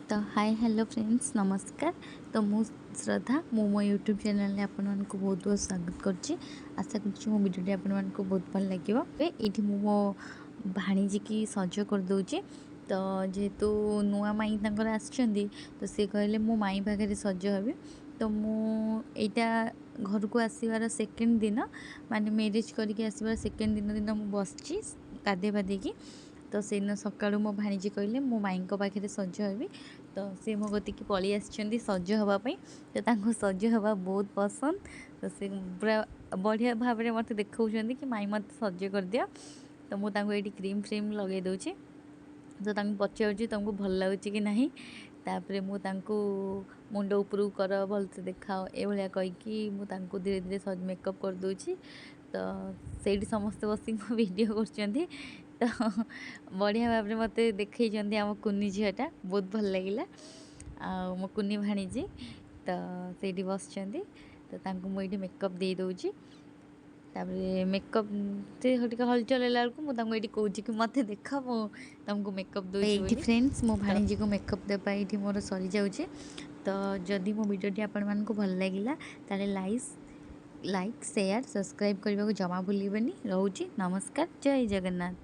ତ high, hello friends, ନମସ୍କାର। ତ ମୁଁ ଶ୍ରଦ୍ଧା, ମୁଁ ମୋ ୟୁଟ୍ୟୁବ୍ ଚ୍ୟାନେଲ୍ରେ ଆପଣମାନଙ୍କୁ ବହୁତ ବହୁତ ସ୍ୱାଗତ କରୁଛି। ଆଶା କରୁଛି ମୋ ଭିଡ଼ିଓଟି ଆପଣମାନଙ୍କୁ ବହୁତ ଭଲ ଲାଗିବ। ଏଇଠି ମୁଁ ମୋ ଭାଣିଜୀକି ସଜ କରିଦେଉଛି। ତ ଯେହେତୁ ନୂଆ ମାଇଁ ତାଙ୍କର ଆସିଛନ୍ତି, ତ ସେ କହିଲେ ମୁଁ ମାଇଁ ପାଖରେ ସଜ ହେବି। ତ ମୁଁ ଏଇଟା ଘରକୁ ଆସିବାର ସେକେଣ୍ଡ ଦିନ, ମାନେ ମ୍ୟାରେଜ୍ କରିକି ଆସିବାର ସେକେଣ୍ଡ ଦିନ ଦିନ ମୁଁ ବସିଛି ଗାଧେଇ ପାଧେଇକି। ତ ସେଇଦିନ ସକାଳୁ ମୋ ଭାଣିଜୀ କହିଲେ ମୁଁ ମାଇଁଙ୍କ ପାଖରେ ସଜ ହେବି। ତ ସେ ମୋ କତିକି ପଳେଇ ଆସିଛନ୍ତି ସଜ ହେବା ପାଇଁ। ତ ତାଙ୍କୁ ସଜ ହେବା ବହୁତ ପସନ୍ଦ। ତ ସେ ପୁରା ବଢ଼ିଆ ଭାବରେ ମୋତେ ଦେଖାଉଛନ୍ତି କି ମାଇଁ, ମୋତେ ସଜ କରିଦିଅ। ତ ମୁଁ ତାଙ୍କୁ ଏଇଠି କ୍ରିମ୍ ଫ୍ରିମ୍ ଲଗାଇ ଦେଉଛି। ତ ତାଙ୍କୁ ପଚାରୁଛି, ତୁମକୁ ଭଲ ଲାଗୁଛି କି ନାହିଁ? ତାପରେ ମୁଁ ତାଙ୍କୁ ମୁଣ୍ଡ ଉପରକୁ କର, ଭଲସେ ଦେଖାଅ, ଏଇଭଳିଆ କହିକି ମୁଁ ତାଙ୍କୁ ଧୀରେ ଧୀରେ ମେକଅପ୍ କରିଦେଉଛି। ତ ସେଇଠି ସମସ୍ତେ ବସିକି ମୋ ଭିଡ଼ିଓ କରୁଛନ୍ତି। ତ ବଢ଼ିଆ ଭାବରେ ମୋତେ ଦେଖେଇଛନ୍ତି ଆମ କୁନି ଝିଅଟା, ବହୁତ ଭଲ ଲାଗିଲା। ଆଉ ମୋ କୁନି ଭାଣିଜୀ ତ ସେଇଠି ବସିଛନ୍ତି। ତ ତାଙ୍କୁ ମୁଁ ଏଇଠି ମେକଅପ୍ ଦେଇଦେଉଛି। ତାପରେ ମେକଅପ୍ ସେ ଟିକେ ହଲଚଲ ହେଲା ବେଳକୁ ମୁଁ ତାଙ୍କୁ ଏଇଠି କହୁଛି କି ମୋତେ ଦେଖ, ମୁଁ ତୁମକୁ ମେକଅପ୍ ଦେଉଛି। ଏଇଠି ଫ୍ରେଣ୍ଡସ୍, ମୋ ଭାଣିଜୀକୁ ମେକଅପ୍ ଦେବା ଏଇଠି ମୋର ସରିଯାଉଛି। ତ ଯଦି ମୋ ଭିଡ଼ିଓଟି ଆପଣମାନଙ୍କୁ ଭଲ ଲାଗିଲା, ତାହେଲେ ଲାଇକ୍, ସେୟାର, ସବସ୍କ୍ରାଇବ୍ କରିବାକୁ ଜମା ଭୁଲିବେନି। ରହୁଛି, ନମସ୍କାର, ଜୟ ଜଗନ୍ନାଥ।